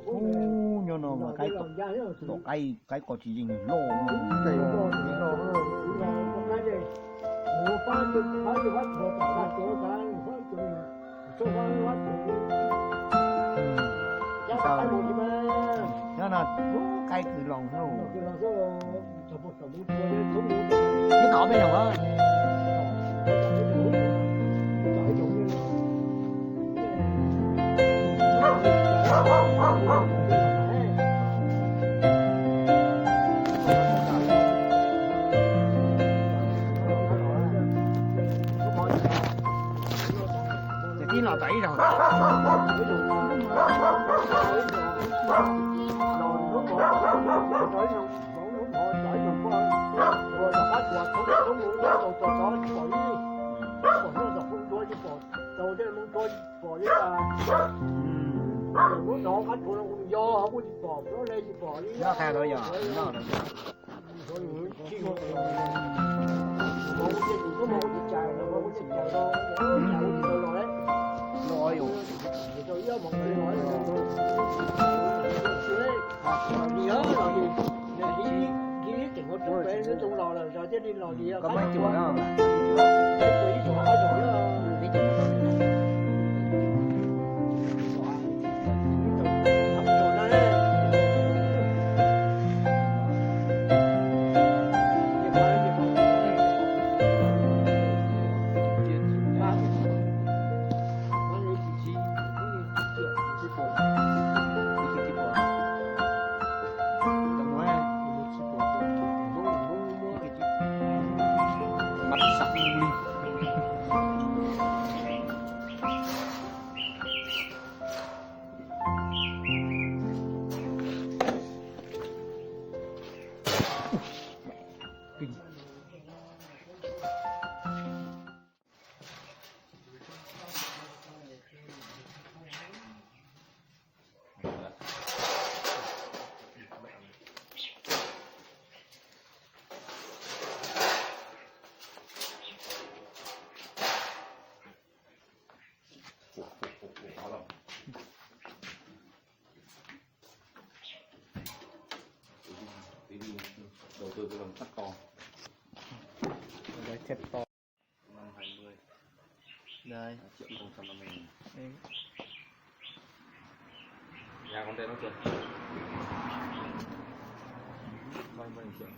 Ub, nyob no mas qaib, qaib ko tsis yeej loj. Nyob no qaib kws loj. Ib tau peb yog Ces tib los tom ib zaug. Nyob qhov no yog, nyob no. Koj muab ib cim no, ib cim no. Đầu tư cái lồng sắt to. Năm hai mươi. Đây. Hai triệu không trăm năm mươi nghìn. Ê. Nhà còn đẹp lắm kìa. Vay mười triệu.